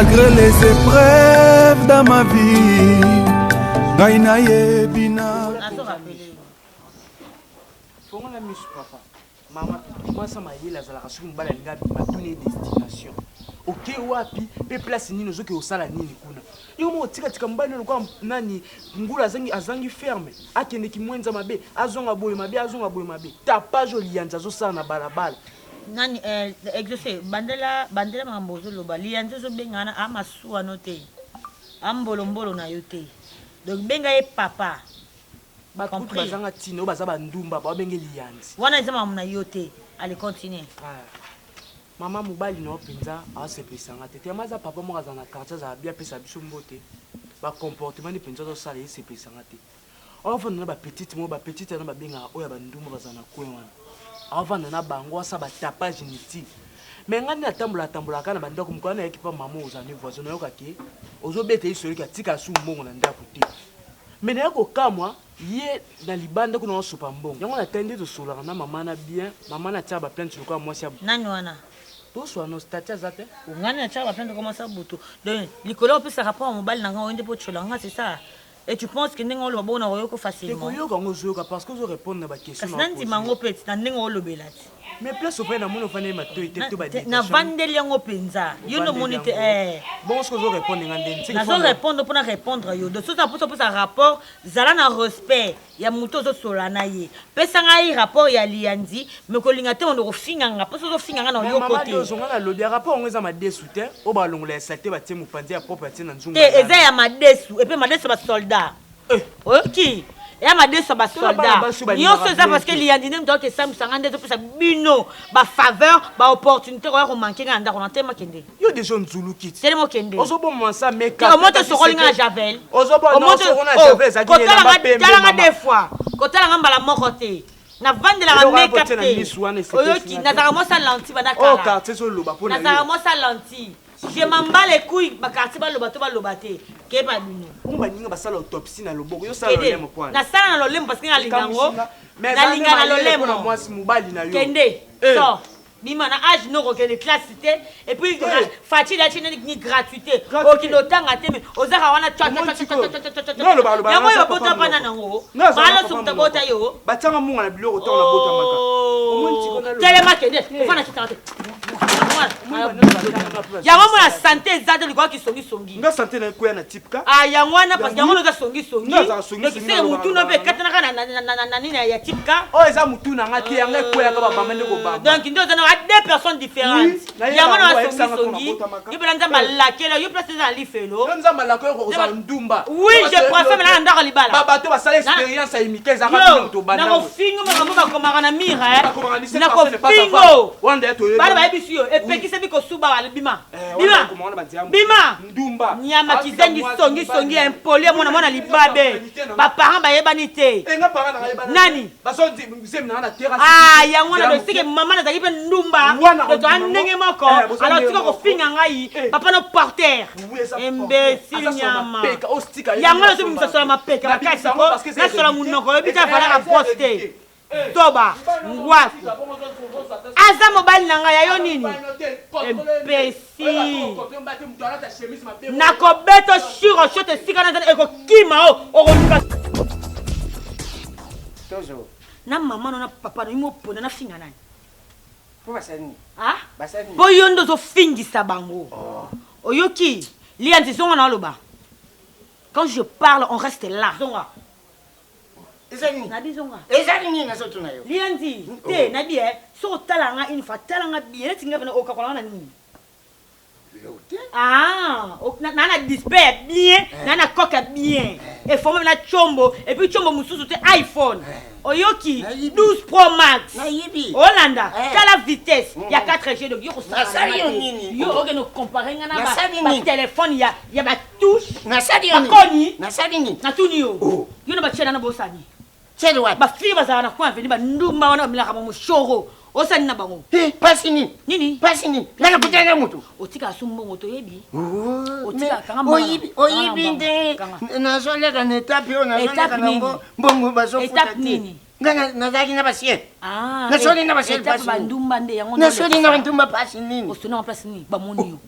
Malgré les épreuves dans ma vie, ngai nayebi na Fongola misu papa. Mama, mwasi ya mayele azalaka soki mobali alingi abima tuna ye destination. Oke wapi pe place nini ozoke osala nini kuna. Yo moko tika tika mobali lokola nani ngula azangi azangi ferme akende kimwenza mabe azonga boye mabe azonga boye mabe. Tapage oyo liyanzi azosala na balabala. Nani eh, exauce bandela bandela makambo ozoloba liyanzi ozobenga wana a masuwa no te a mbolombolo na yo te donc benga ye papa. Batu kutu bazanga tina oyo baza ba ndumba ba benge liyanzi. Wana eza makambo na yo te allez continue. Ah. Mama mobali na yo penza asepelisa nga te tellement aza papa moko azala na quartier azala bien apesa biso mbote ba comportement nde penza azosala esepelisa nga te aovanda na ba petite moko ba petite wana babengaka oyo ya bandumba bazala na coin wana aovanda na bango asala ba tapage inutile mais nga nde natambola tambolaka na bandako mokolo nayaki mpa mama ozala ne voisin nayoka ke ozobeta ye soloki atika asu mbongo na ndako te Mais naye kokamwa ye na libanda kuna asopa mbongo. Yango na tali nde tosololaka na mama na bien, mama na atiaka ba plainte lokola mwasi ya. Nani wana? Toswa no statut aza te. Ngai nde natiaka ba plainte lokola mwasi ya butu. Donc likolo ya kopesa rapport ya mobali na ngai oye nde po otshiola nga c'est ça? Et tu penses que ndenge oloba bongo nakoyoka facilement? Te koyoka yango ozoyoka parce que ozo repondre na ba questions Kasi nandima yango pe ti na ndenge olobela ti. Mais place ofandi namoni ofandeli matoyi te to ba Te navandeli yango penza. Yo nde omoni te eh. Bongo soki ozo repondre nga ndeni? Nazo repondre pona repondre yo. Donc soki oza na posa opesa rapport zala na respect ya mutu ozo solola na ye. Pesa ngai rapport ya liyanzi mais kolinga te obanda kofinga nga po soki ozo finga nga nako yoko te. Mais maman Dozo nga nalobi rapport yango eza madesu te oyo balongola ya salite batie mopanzi ya propre batie na nzungu. Te eza ya madesu et puis madesu ya ba soldats. Eh. Oyoki? Eya madesu ya ba soldats. Nionso eza parce que liyandi nde mutu azo kesambwisa nga nde ezopesa bino ba faveur, ba opportunité koya ko manquer nga na ndako na telema kende. Yo dejà onzuluki ti. Telema okende. Ozoboma sa make up. Omoni te osokoli nga na javel. Ozoboma non osokoli na javel ezalaki oh, elamba pembe. Tala nga deux fois. Kotala nga mbala moko te. Navandelaka make up te. Oyoki nazalaka mwasi ya lentille banda kala. Oh quartier ezoloba pona yo. Nazalaka mwasi ya lentille. Je m'en bats les couilles ba quartier baloba to baloba te keba bino. Bongo baninga basala autopsie na loboko yo sala lolemo pwana. Nasala na lolemo parce que nalinga yango. Nalinga na lolemo. Pona mwasi mobali na yo. Kende. Eh. Sors. Bima na age noko okende classe te et puis eh. Fatshi la chine ni gratuité okende otanga te mais ozaka wana yango oyo babota bana nango baloso moto abota yo batianga munga na biloko ntango nabotamaka oh. telema kende ofanda kitaka te yango mona sante eza te likoka kisongisongi nga sante na ekoya na type ka ah yango wana parce yango oza songisongi ekiseke mutu no mpe ekatanaka na nini ya type ka oyo eza mutu na nga te yango ekweyaka babamba nde kobamba donc nde oza na deux personnes différentes yango na basongisongi yo mpena nzambe alakela yo place eza na lifelo yo nzambe alaka yo kozala ndumba oui je préfère mena na ndako ya libala bato basala expérience ya imike ezalaka bino moto obanda nakofingo makambo bakomaka na mire nakofingo bana bayebisi yo epekisami kosuba bima eh, bima bima ndumba nyama kizengi songi songi ya impoli ya mwana mwana libabe ba parents bayebani te eh, nani ah yango wana dosike mama nazalaki mpe ndumba toa ndenge moko eh, alors tika kofinga ngai eh. papa no porter imbécile nyama yango wana ozobimisa sola mapeka makasi po nasola monoko oyebi te avalaka brosse te Zoba, ngwaku. Aza mobali na ngai ya yo nini? Imbecile. Nakobeta shiro shot esika naza ekokima o okoluka. Tozo. Na mama na papa na yo mopona na finga nani? Po basali nini? Ah? Basali nini? Po yo nde ozofingisa bango. Oh. Oyoki? Lianzi zonga na oloba. Quand je parle, on reste là. Zonga. Eza nini? Nabi zonga. Eza nini nazotuna yo? Lianzi, te oh. nabi eh, soki otala nga une fois, tala nga bien neti nga pena okakola nga na nini? Ah, na na display ya bien, eh. na na coque ya bien. Eh. Eforme na chombo et puis chombo mususu te iPhone. Eh. Oyoki 12 Pro Max. Nayibi. Olanda, tala vitesse ya 4G donc yo kosala. Nasali yo nini? Yo okende comparer nga na ba téléphone ya ya ba touche. Nasali yo nini? Bakoni. Nasali nini? Natuni yo. Oh. Yo na batiela na bosani. Tiele wapi? Ba fille bazalaka na coin avenue ba ndumba wana bamelaka ba moshoro. Osani na bango. Eh, pasi nini? Nini? Pasi nini? Nga nakutana na mutu. Otikaka su mbongo toyebi. Oh, Otikaka kanga mbongo. Oyibi, oyibi nde nazoleka na etape oyo nazoleka na ngo mbongo bazofuta Etape te. nini? Nga nazalaki na basien. Ah, Nasoli na basien etape pasi ba nini? ndumba nde yango. Nasoli na bandumba pasi nini? Osoni na place nini? Bamoni yo.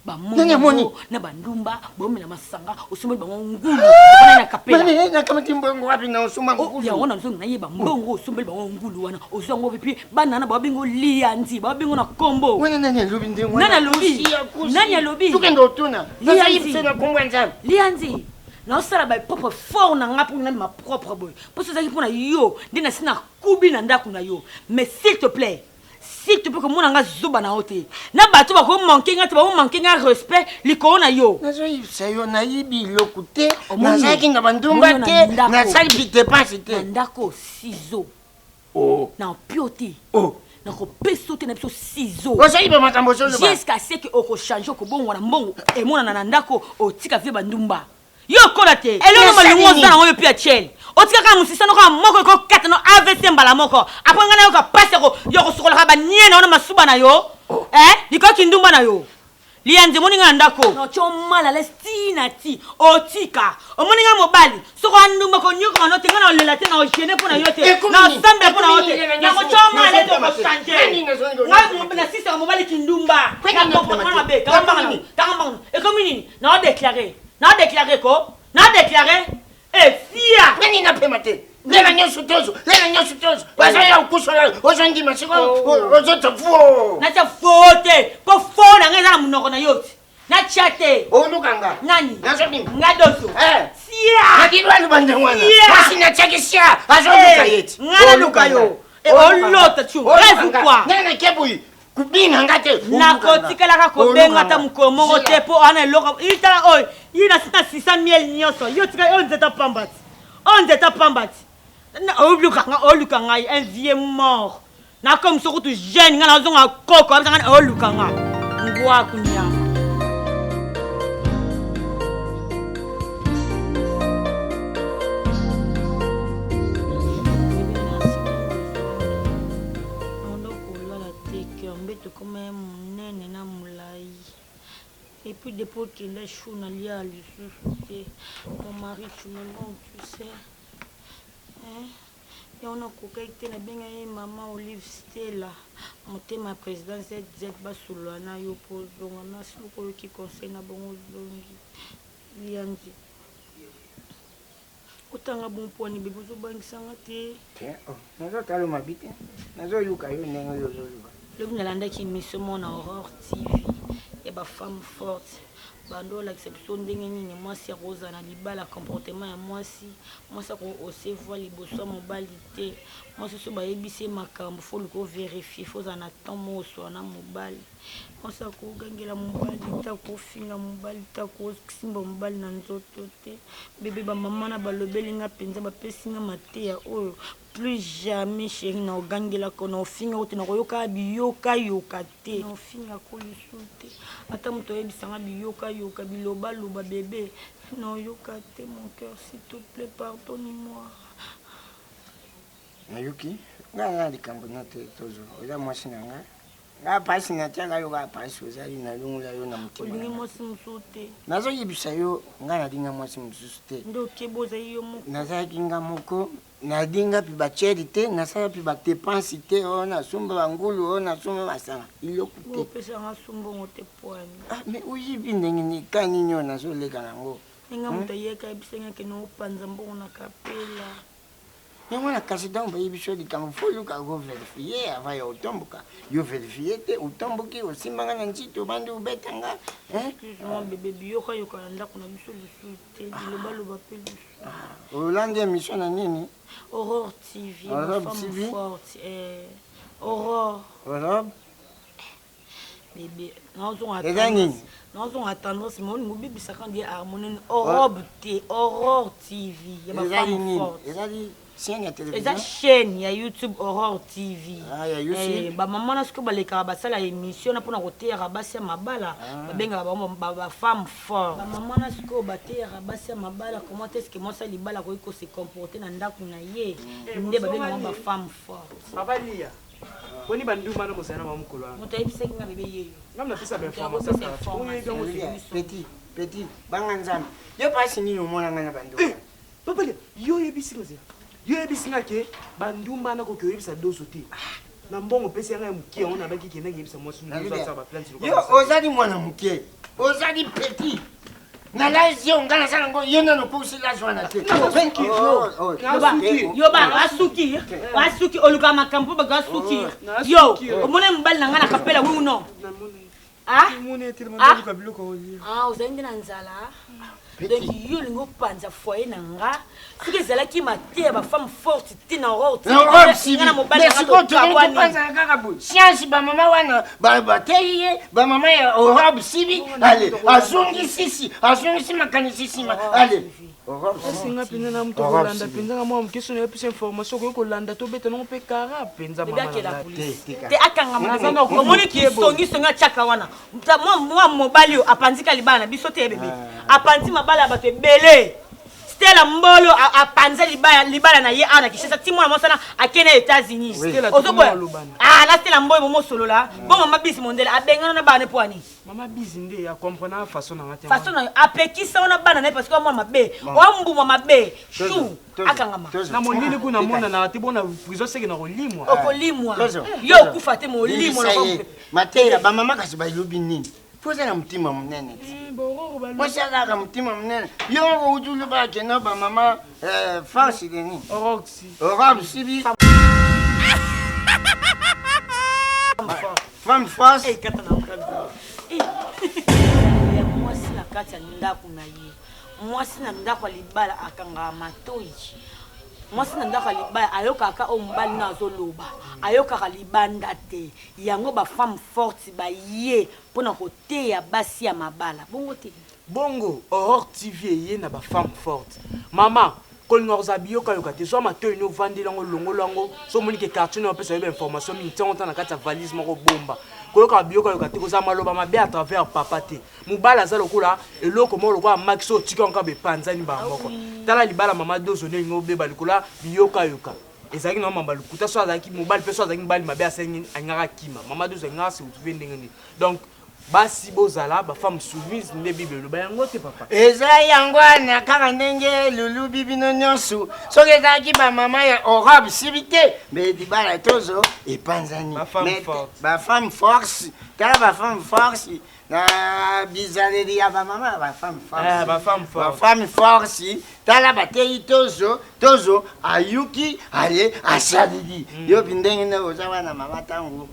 Bamongo na bandumba bomela masanga osombeli bango ngulu wana na kapela. Nakamati mbongo wapi na osomba oh, ngulu? Yango na nzongi nayeba mbongo osombeli bango ngulu wana ozwa yango wapi? Bana na babengo liyanzi babengo na kombo. Wana nani alobi ndenge wana? Nani alobi? Nani alobi? Tokende otuna. Liyanzi na kombo ya Nzambe. Liyanzi naosala ba propre fort na nga mpo nabima propre boye mpo soki ezalaki mpo na yo nde nasi nakubi na ndako na yo mais s'il te plaît S'il te plaît komona nga zoba na yo te. Na bato bako manquer nga te bako manquer nga respect likolo na yo. Nazoyebisa yo nayibi eloko te, nazalaki na bandumba te, nasali bi depense te. Na ndako ciseaux. Oh. Na pio te. Oh. nakopesa yo te na biso ciseaux. Ozoyiba makambo ozoloba. Jusqu'à ce que okochange okobongwana mbongo emonana na ndako otika vie bandumba. Yo okola te. Eloko malungu oza nango yo pia chel. Otika kaka musisa no kaka moko eko kata no AVC mbala moko. Après nga nayoka pasi yako ya kosukolaka ba nie na yo na masuba na yo. Oh. Eh? Likolo kindumba na yo. Liyanzi omoni nga na ndako. No tio mal à l'aise ti na ti. Otika. Omoni nga mobali. Soko andumba ko nyokama no te nga na olela te na ogene mpo na yo te. Na osambela mpo na yo te. Na ko tio mal à l'aise oko changer. Nga na sisaka mobali kindumba. Na comportement mabe. Kanga mbanga na. Kanga mbanga. Ekomi nini? Na o déclarer. Na déclarer ko. Na déclarer. Eh sia. Nani na pema te. Lela nyonso tozo, lela nyonso tozo. Baza ya kusola, ozondima siko ozota fo. Na tia fo te. Po fo na ngai eza na munoko na yo ti. Na tia te. Oluka nga. Nani? Nazobima. Nga doso. Eh. Sia. Nakilwa lubande wana. Mwasi na tiaki sia. Azoluka eh, ye ti. Nga naluka yo. Eh, olota tu rêve ou quoi? Ngai na kebuyi. Kubina nga te. Nakotikalaka kobenga ata mokolo moko te mpo wana eloko itala oyo ye na sita sisa miel nyonso yo tika oyo nzeta pamba ti oyo nzeta pamba ti oluka nga oluka ngai un vieux mort nakomi so kutu jeune ngai nazonga koko abisa ngai oluka nga ngwaku nyama. Kolala te coeur mbeto ekoma ya munene na mulayi et puis depuis okenda chou na lia lisusu te mon mari tu me manques tu sais hein yango nakokaki te nabengaki maman olive stella motema ya president ZZ basolola na yo po ozonga merci beaucoup oyoki conseil na bango ozongi liyanzi Otanga bon pwani bebe ozobangisa nga te. Te oh, nazotala yo mabi te, nazoyoka yo ndenge yo ozoloba. Lobi nalandaki emission moko na Aurore TV ya ba femmes fortes bando olakisa biso ndenge nini mwasi akozala na libala comportement ya mwasi mwasi ako hausse voix liboso ya mobali te mwasi so bayebisi ye makambo fo luka overifie fo ozala na temps moko osola na mobali Mwasi akogangela mobali te, akofinga mobali te, akosimba mobali na nzoto te. Bebe ba mama na balobeli nga penza, bapesi nga mateya oyo plus jamais chérie na ogangela ko na ofinga ko te, na koyoka biyoka yoka te, na ofinga ko lisusu te. Ata moto ayebisa nga biyoka yoka, biloba loba bebe, na oyoka te mon cœur, s'il te plaît pardonne moi. Nayoki nga na likambo na te tozo oza mwasi na nga nga pasi natiaka yo kaka pasi ozali nalongola yo na motema olingi mwasi mosusu te nazoyebisa yo nga nalinga mwasi mosusu te nde okeba ozali yo moko nazalaki nga moko nalinga mpe bacheri te nasala mpe badepense te oyo nasomba bangulu oyo nasomba masanga eloko te opesanga sumbongo te poani ah, mais oyibi ndenge nini ka nini oyo nazoleka nango ndenge moto ayeka ayebisanga kende opanza mbongo na kapela Yango wana kasi ntango bayebisi yo likambo fo oluka ko verifier avant ya otomboka. Yo verifier te, otomboki, osimba nga na nzito, obandi obeta nga. Hein? Excuse-moi bebe, biyoka yoka na ndako na biso lisusu te, biloba loba pe lisusu. Ah, olandi emission na nini? Aurore TV, Aurore ma femme TV? forte. Eh, Aurore. Aurore? Bebe, nazonga Eza nini? Nazonga tendance, mais olingo obebisa quand die harmonie Aurore te, Aurore TV ya ba Ezali femme nini? forte. Ezali chaîne ya télévision? Eza chaîne ya YouTube Aurore TV. Ah, ya YouTube. Eh, ba maman na sikoyo balekaka basala émission na pona koteyaka basi ya mabala, ah. babengaka bango ba, ba femme forte. Ba maman na sikoyo bateyaka basi ya mabala comment est-ce que mwasi ya libala akoki ko se comporter na ndako na ye? Mm. Nde babengaka bango ba femme forte. Papa Lia. Boni ba ndumba na mosala na ba mukolo wana. Moto ayebisaki nga bebe yeyo. Nga napesa ba information kala. Oyebi yango te. Petit, petit, banga Nzambe. Yo pasi nini omona nga na ba ndumba? Eh, papa Lia, yo oyebisi nga zela. Yo oyebisi nga ke ba ndumba na koki oyebisa dozo te. Na mbongo opesi yanga ya moke yango nabaki kende keyebisa mwasi yo ozali mwana moke, ozali petit na lage yo nga naza nango, yo nano okosi lage wana te. Yo basuki basuki, oluka makambo mpo bato basuki yo. Omoni mobali na ngai na kapela wi uno? Ozali nde na nzala, donc yo olingi opanza foyer na nga. Soki ezalaki mateya bafemme forte te na Aurore, kaka boye science. Bamama wana bateyi ye, bamama ya Aurore Sibi. Ale, azongisi, azongisi makanisi nsima. Ale. Esenga mpenza na moto kolanda mpenza nga mwa moke. So nayebisa information, okoki kolanda, tobeta nango mpe kara mpenza. Te, akanga. Omoni kisongisongi atiaka wana, mwa mobali oyo apanzika libala na biso te. Ebebe apanzi mabala ya bato ebele. Stela Mbolo apanza libala na ye awa na Kinshasa, ti mwana mwasi wana akende na États-Unis. Ozoboya na Stela Mbolo bomosolola bo. Mama Bisi Mondele abengana na bana po ani? Mama Bizi nde acomprendre façon na nga te. Façon na yo apekisa wana bana na ye, parce que mwa mabe oambuma mabe chou akangama. Na molili kuna monanaka te bona prison, seke na kolimwa. Okolimwa yo, okufa te, molimwa. Mateya bamama kasi balobi nini? Fo oza na motema monene te. Mwasi azalaka motema monene. Yo moko uti oloba keno bamama force de nini, Aurore Sibi, femme force. Ya mwasi na kati ya ndako na ye, mwasi na ndako ya libala akangaka matoi. Mwasi na ndako ya libala ayokaka oyo mobali na azoloba, ayokaka libanda te. Yango bafemme forte baye mpona koteya basi ya mabala bongo te. Bongo Aurore TV eye na bafemme forte. Mama, kolinga kozala biyokayoka te. Zwa matoi no, ovandeli yango, longolo yango. So omoni ke quartier no apesa yo bainformation mingi, tiango ta na kati ya valise moko, bomba. Koyokaka biyokayoka te, kozala maloba mabe à travers papa te. Mobali aza lokola eloko moko, lokola maki, so otika yango kaka bepanzani mbala moko. Tala libala mama Dozo ndenge obeba likola biyokayoka. Ezalaki na mamba lokuta. So azalaki mobali mpe so azalaki mobali mabe, asengi alingaka kima. Mama Dozo alingaka se retrouve ndenge nini? Donc basi bozala bafemme soumise, nde Bible eloba yango te, papa. Eza yango wana kaka ndenge lulubi bino nyonso. Soki ezalaki bamama ya Aurore Sibi te, me libala tozo epanzani. Bafemme force, tala bafemme force na bizaleli ya bamama, bafemme force, bafemme force. Tala, bateyi tozo, tozo ayuki, ale asalili. Yobi ndenge nde oza wana, mama, ntango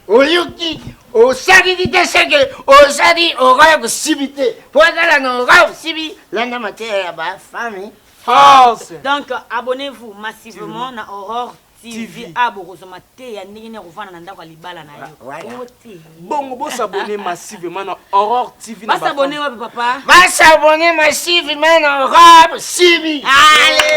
oyoki osalili te, seke ozali Aurore Sibi te. Po azala na Aurore Sibi, landa mateya ya bafemme force. Donc abonnez-vous massivement na Aurore TV. A bokozwa mateya ndenge nini ya kovanda na ndako ya libala na yo. Bongo te? Bongo bosabonner massivement na Aurore TV. Basabonner wapi, papa? Basabonner massivement na Aurore Sibi. Allez.